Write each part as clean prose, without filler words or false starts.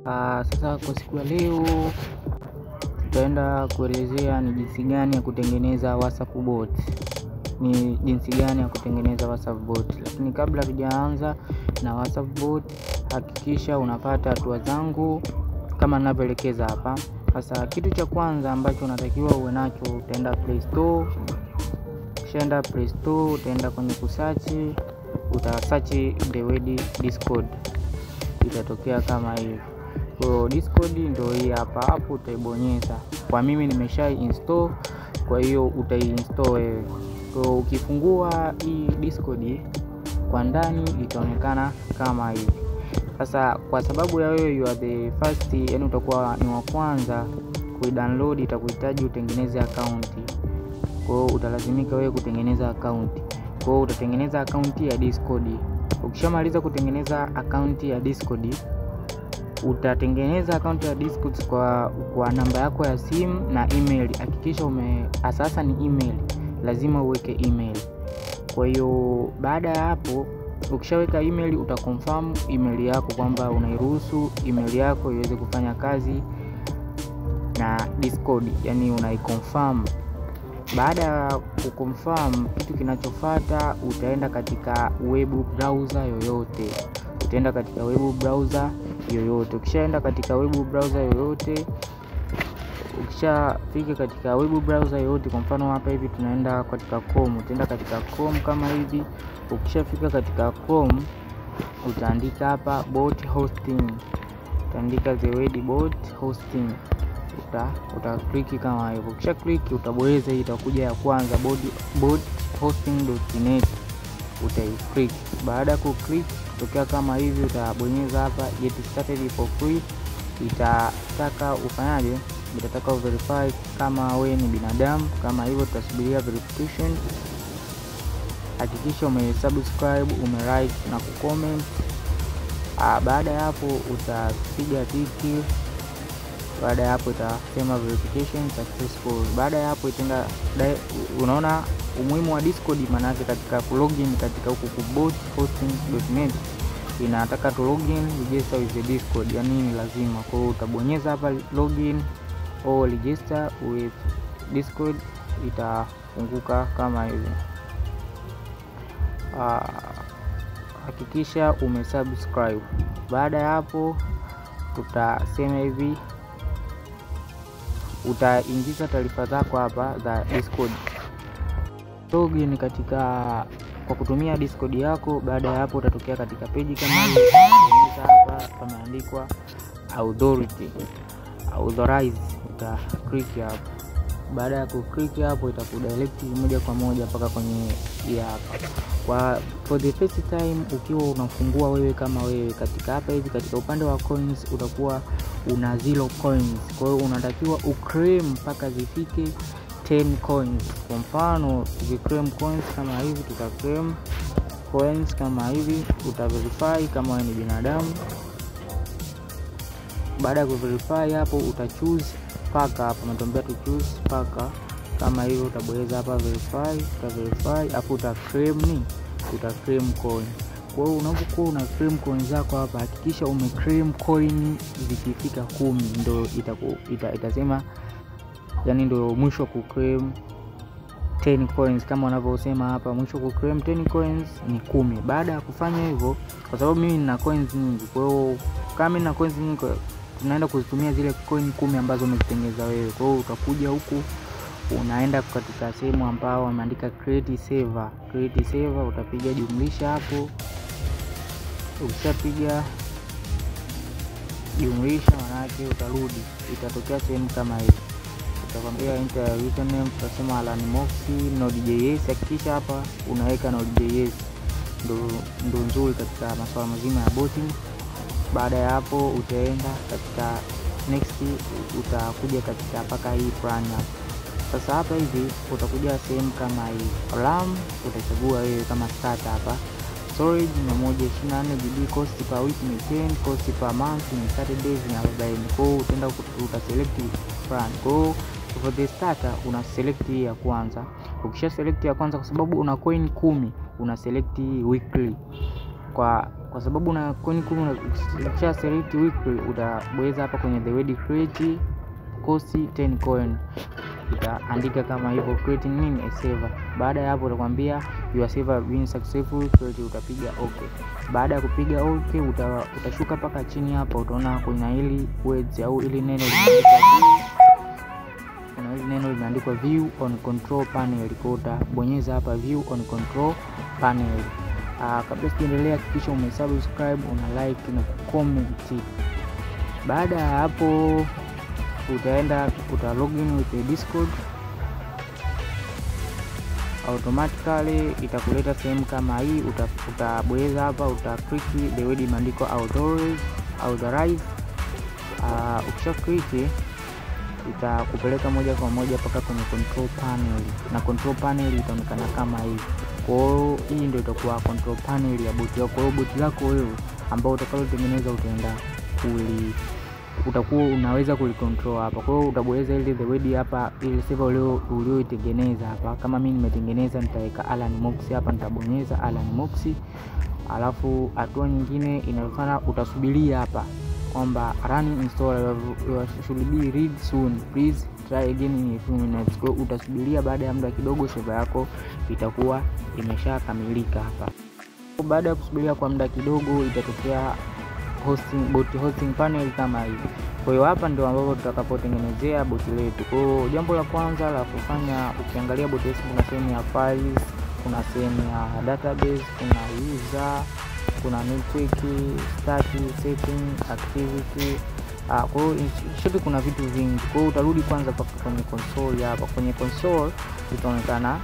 Sasa kwa siku ya leo tutaenda kuelezea ni jinsi gani ya kutengeneza WhatsApp bot. Ni jinsi gani ya kutengeneza WhatsApp bot. Lakini kabla tujaanza na WhatsApp bot, hakikisha unapata hatua zangu kama ninavyoelekeza hapa. Sasa kitu cha kwanza ambacho unatakiwa uwe nacho, utaenda Play Store. Ukishaenda Play Store, utaenda kwenye kusearch, utasearch the word Discord, itatokea kama hivi. Kwa hiyo Discord ndio hii hapa, hapo utaibonyeza. Kwa mimi nimesha install, kwa hiyo utaiinstall wewe. Kwa hiyo ukifungua hii Discord kwa ndani itaonekana kama hivi. Sasa kwa sababu ya wewe you are the first, yani utakuwa ni wa kwanza kuidownload, itakuhitaji utengeneze account. Kwa hiyo utalazimika wewe kutengeneza account. Kwa hiyo utatengeneza account ya Discord. Ukishamaliza kutengeneza account ya Discord, utatengeneza account ya Discord kwa namba yako ya simu na email. Hakikisha sasa ni email, lazima uweke email. Kwa hiyo baada ya hapo ukishaweka email, utaconfirm email yako kwamba unairuhusu email yako iweze kufanya kazi na Discord, yani unaiconfirm. Baada ya kuconfirm, kitu kinachofuata utaenda katika web browser yoyote. Utaenda katika web browser yoyote. Ukishaenda katika web browser yoyote, ukishafika katika web browser yoyote, kwa mfano hapa hivi tunaenda katika Chrome, utaenda katika Chrome kama hivi. Ukishafika katika Chrome, utaandika hapa bot hosting, utaandika the word bot hosting, uta click kama hivyo. Ukisha click utabonyeza hii, itakuja ya kwanza bot hosting.net, utaiclick. Baada ya kuclick kutokea kama hivi, utabonyeza hapa get started for free. Itataka ufanyaje? Itataka uverify kama we ni binadamu. Kama hivyo tutasubiria verification. Hakikisha umesubscribe, umelike na kucomment. Baada ya hapo utapiga tiki. Baada ya hapo itasema verification successful. Baada ya hapo itaenda, unaona umuhimu wa Discord, maana yake katika kulogin katika huku ku bothosting.net inataka tu login register with the Discord, yani ni lazima. Kwa hiyo utabonyeza hapa login au register with Discord, itafunguka kama hivi. Hakikisha umesubscribe. Baada ya hapo tutasema hivi, utaingiza taarifa zako hapa za Discord. Login katika kwa kutumia Discord yako. Baada ya hapo utatokea katika page kama hii. Bonyeza hapa pameandikwa authority, authorize, uta click hapo. Baada ya kuclick hapo itakudirect moja kwa moja mpaka kwenye hii hapa. Kwa for the first time ukiwa unafungua wewe kama wewe katika hapa hivi katika upande wa coins utakuwa una 0 coins. Kwa hiyo unatakiwa uclaim mpaka zifike 10 coins. Kwa mfano tukiclaim coins kama hivi, tutaclaim coins kama hivi, utaverify kama wewe ni binadamu. Baada ya kuverify hapo uta choose paka hapa, umetuambia tu choose paka kama hivyo, utabonyeza hapa verify, uta verify hapo, uta claim ni uta claim coin. Kwa hiyo unapokuwa una claim coin zako hapa, hakikisha ume claim coin zikifika 10 ndio itasema, yani ndio mwisho ku claim 10 coins kama wanavyosema hapa, mwisho ku claim 10 coins ni 10. Baada ya kufanya hivyo, kwa sababu mimi nina coins nyingi, kwa hiyo kama nina coins nyingi tunaenda kuzitumia zile coin 10 ambazo umezitengeneza wewe. Kwa hiyo utakuja huku unaenda katika sehemu ambao wameandika create server. Create server utapiga jumlisha hapo. Ukishapiga jumlisha, manake utarudi, itatokea sehemu kama hii, utakwambia enter username, utasema Alan Moxie Node.js. Hakikisha hapa unaweka Node.js, ndo nzuri katika masuala mazima ya botting. Baada ya hapo utaenda katika next, utakuja katika paka hii plan hapa. Sasa hapa hivi utakuja sehemu kama hii RAM, utachagua wewe kama starter hapa. Storage 124 GB, cost per week ni 10, cost per month ni 30 days ni 40. Kwa hiyo utaenda utaselect plan. Kwa hiyo for the starter una select hii ya kwanza. Ukisha select ya kwanza, kwa sababu una coin 10, una select weekly. Kwa Kwa sababu na coin 10, ukisha select weekly utabonyeza hapa kwenye the word create, cost 10 coin, itaandika kama hivyo creating nini a server. Baada ya hapo utakwambia your server been successful create, utapiga okay. Baada ya kupiga okay, utashuka mpaka chini hapa, utaona kuna hili words au ili neno limeandikwa view, kuna hili neno limeandikwa view on control panel. Kwa utabonyeza hapa view on control panel. Kabla sijaendelea, hakikisha umesubscribe, una like na kucomment. Baada ya hapo utaenda uta login with the Discord, automatically itakuleta sehemu kama hii. Utabonyeza hapa, uta click the word imeandikwa authorize, authorize. Ukisha click itakupeleka moja kwa moja mpaka kwenye control panel, na control panel itaonekana kama hivi. Kwa hiyo hii ndio itakuwa control panel ya bot yako. Kwa hiyo bot lako wewe ambao utakalotengeneza utaenda kuli utakuwa unaweza kulicontrol hapa. Kwa hiyo utabonyeza ile the word hapa, ile server ulioitengeneza hapa. Kama mimi nimetengeneza, nitaweka Alan Mox hapa, nitabonyeza Alan Mox. Alafu hatua nyingine inayofuata utasubiria hapa kwamba running install, you should be ready soon, please try again in a few minutes. Kwa hiyo utasubiria, baada ya muda kidogo server yako itakuwa imeshakamilika hapa. Baada ya kusubiria kwa muda kidogo itatokea hosting, bot hosting panel kama hivi. Kwa hiyo hapa ndio ambapo tutakapotengenezea bot letu. Kwa hiyo jambo la kwanza la kufanya, ukiangalia bot yetu kuna sehemu ya files, kuna sehemu ya database, kuna user, kuna network, start, setting, activity. Kwa hiyo short kuna vitu vingi. Kwa hiyo utarudi kwanza paka kwenye console hapa. Kwenye console itaonekana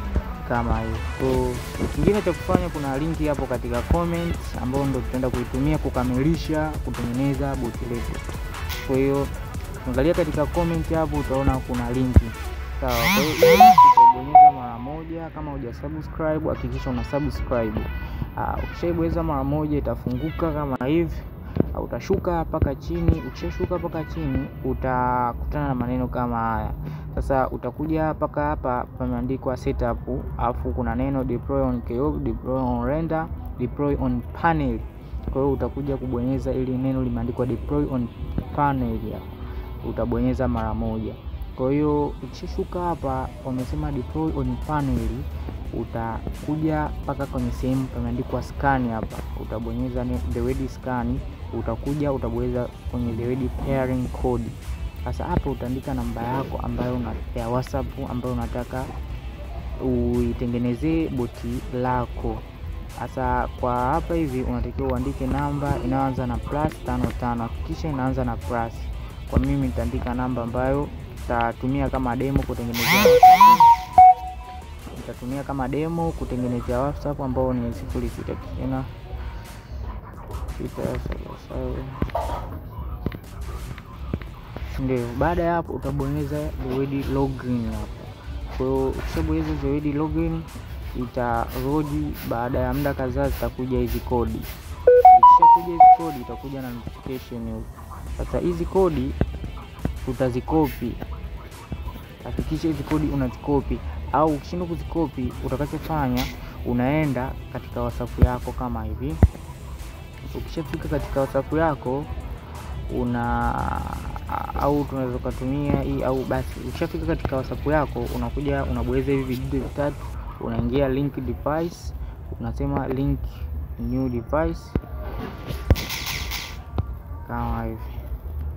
kama hiyo. Kwa kingine cha kufanya, kuna linki hapo katika comment ambayo ndio tutaenda kuitumia kukamilisha kutengeneza bot letu. Kwa hiyo angalia katika comment hapo utaona kuna linki. Sawa, kwa hiyo utabonyeza mara moja. Kama huja subscribe hakikisha una subscribe. Ukishaibonyeza mara moja itafunguka kama hivi. Utashuka mpaka chini. Ukishashuka mpaka chini utakutana na maneno kama haya. Sasa utakuja mpaka hapa pameandikwa setup, alafu kuna neno deploy on KO, deploy on render, deploy on panel. Kwa hiyo utakuja kubonyeza ili neno limeandikwa deploy on panel, utabonyeza mara moja. Kwa hiyo ukishashuka hapa wamesema deploy on panel, utakuja mpaka kwenye sehemu pameandikwa scan hapa, utabonyeza the word scan, utakuja utabonyeza kwenye the word pairing code. Sasa hapo utaandika namba yako ambayo ya WhatsApp ambayo unataka uitengenezee boti lako. Sasa kwa hapa hivi unatakiwa uandike namba inayoanza na +55, hakikisha inaanza na plus. Kwa mimi nitaandika namba ambayo nitatumia kama demo kutengenezea, nitatumia kama demo kutengenezea WhatsApp ambao ni 06 tena 677. Ndio, baada ya hapo utabonyeza the word login hapo. Kwa hiyo ukishabonyeza the word login itarudi, baada ya muda kadhaa zitakuja hizi kodi. Ikishakuja hizi kodi itakuja na notification huko. Sasa hizi kodi utazikopi, hakikisha hizi kodi unazikopi, au ukishindwa kuzikopi utakachofanya unaenda katika WhatsApp yako kama hivi. Ukishafika katika WhatsApp yako una au tunaweza kutumia hii au basi, ukishafika katika WhatsApp yako unakuja unabonyeza hivi vidude vitatu, unaingia link device, unasema link new device kama hivi,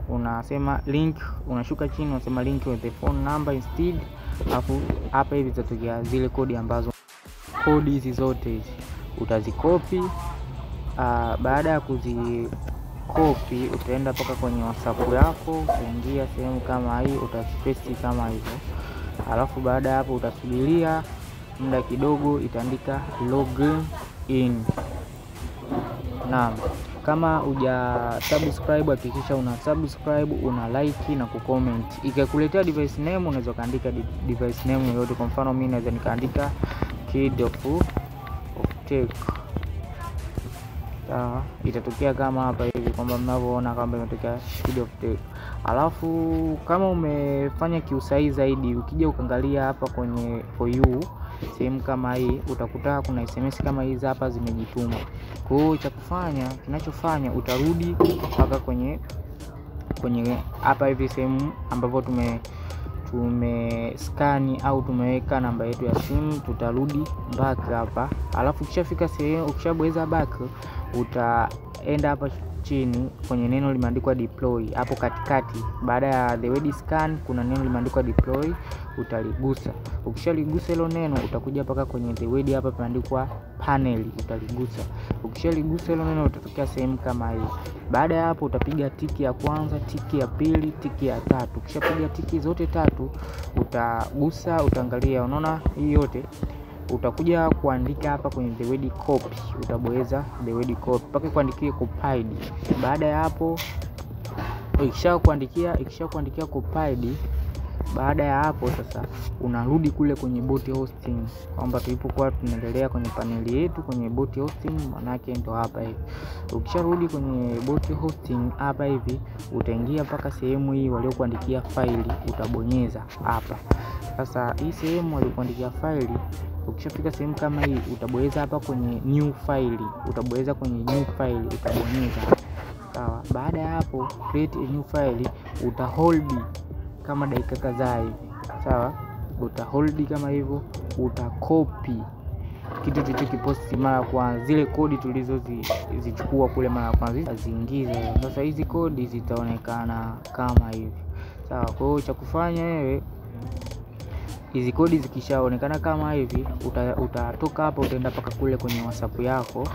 unasema link, unashuka chini unasema link with the phone number instead. Alafu hapa hivi zitatokea zile kodi ambazo kodi hizi zote hizi utazikopi. Baada ya kuzikopi utaenda mpaka kwenye WhatsApp yako, utaingia sehemu kama hii, utapaste kama hivyo. Alafu baada ya hapo utasubiria muda kidogo, itaandika login in. Naam, kama huja subscribe hakikisha una subscribe, una like na kucomment. Ikikuletea device name unaweza kaandika device name yoyote. Kwa mfano mimi naweza nikaandika Kid of Tech. Sawa, itatokea kama hapa hivi kwamba mnavyoona kwamba imetokea Kid of Tech. Alafu kama umefanya kiusahihi zaidi, ukija ukaangalia hapa kwenye for you sehemu kama hii, utakuta kuna SMS kama hizi hapa zimejituma. Kwa hiyo cha kufanya, kinachofanya utarudi mpaka kwenye hapa hivi sehemu ambapo tumeskani au tumeweka namba yetu ya simu, tutarudi back hapa. Alafu ukishafika sehemu, ukishabweza back, utaenda hapa chini kwenye neno limeandikwa deploy hapo katikati, baada ya the word scan kuna neno limeandikwa deploy, utaligusa. Ukishaligusa hilo neno utakuja mpaka kwenye the word hapa pameandikwa panel, utaligusa. Ukishaligusa hilo neno utatokea sehemu kama hii. Baada ya hapo utapiga tiki ya kwanza, tiki ya pili, tiki ya tatu. Ukishapiga tiki zote tatu utagusa, utaangalia, unaona hii yote utakuja kuandika hapa kwenye the word copy, utabonyeza the word copy mpaka kuandikia copied. Baada ya hapo ikishakuandikia copied, baada ya hapo sasa unarudi kule kwenye bot hosting, kwamba tulipokuwa tunaendelea kwenye paneli yetu kwenye bot hosting, manake ndo hapa hivi. Ukisharudi kwenye bot hosting hapa hivi utaingia mpaka sehemu hii waliokuandikia faili, utabonyeza hapa. Sasa hii sehemu waliokuandikia faili, ukishafika sehemu kama hii utabonyeza hapa kwenye new file, utabonyeza kwenye new file, utabonyeza. Sawa. Baada ya hapo create a new file, utahold kama dakika kadhaa hivi. Sawa, utahold kama hivyo, utakopi kitu tulichokiposti mara kwanza, zile kodi tulizozichukua kule mara kwanza ziingize. Sasa hizi kodi zitaonekana kama hivi. Sawa, kwa hiyo cha kufanya wewe, hizi kodi zikishaonekana kama hivi, utatoka hapa utaenda paka kule kwenye WhatsApp yako.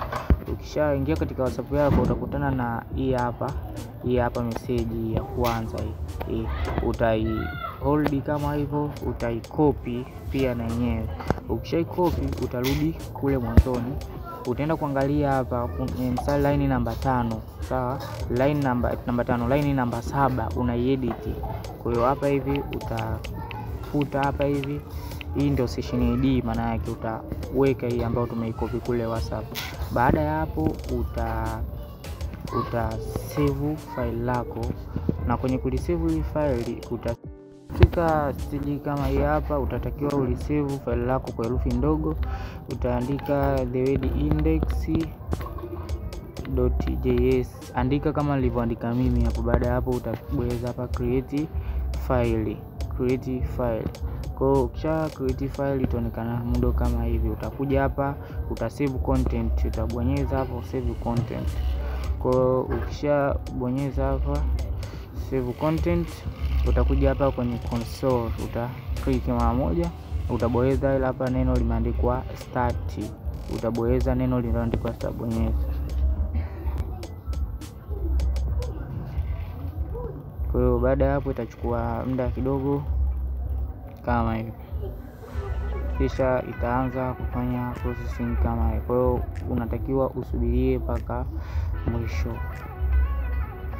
Ukishaingia katika WhatsApp yako utakutana na hii hapa message ya kwanza hii. Utai hold kama hivyo, utaikopi pia na yenyewe. Ukishaikopi utarudi kule mwanzoni, utaenda kuangalia hapa mstari line namba 5. Sawa, line namba 5, line namba 7 unaiedit. Kwa hiyo hapa hivi utafuta hapa hivi, hii ndio session ID, maana yake utaweka hii ambayo tumeikopi kule WhatsApp. Baada ya hapo uta save file lako, na kwenye kulisave hii file utafika stage kama hii hapa, utatakiwa ulisave file lako kwa herufi ndogo. Utaandika the word index.js, andika kama nilivyoandika mimi hapo. Baada ya hapo utabonyeza hapa create file, create file. Kwa hiyo ukisha create file itaonekana mudo kama hivi. Utakuja hapa uta save content, utabonyeza hapo save content. Kwa hiyo ukishabonyeza hapa save content, utakuja hapa kwenye console, uta click mara moja, utabonyeza ile hapa neno limeandikwa start, utabonyeza neno lililoandikwa start, bonyeza. Kwa hiyo baada ya hapo itachukua muda kidogo kama hivi, kisha itaanza kufanya processing kama hivi. Kwa hiyo unatakiwa usubirie mpaka mwisho,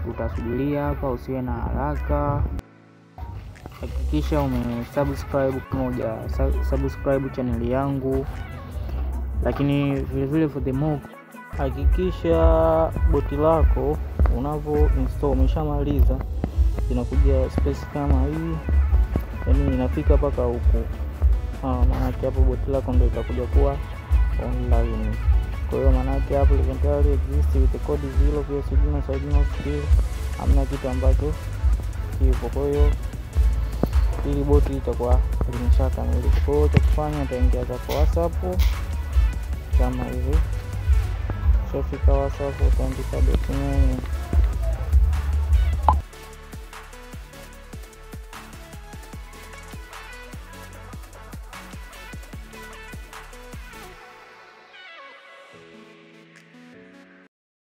utasubiria hapa, usiwe na haraka. Hakikisha umesubscribe kama huja subscribe channel yangu, lakini vile vile for the more, hakikisha boti lako unavyo install umeshamaliza, inakuja space kama hii, yani inafika mpaka huku. Maana yake hapo boti lako ndio itakuja kuwa online. Kwa hiyo maana yake hapo tayari exist with the code 0 pia signal signal skill, hamna kitu ambacho kipo. Kwa hiyo ili boti itakuwa limeshakamilika. Kwa hiyo cha kufanya utaingia kwa WhatsApp kama hivi. Ukishafika WhatsApp utaandika boti name.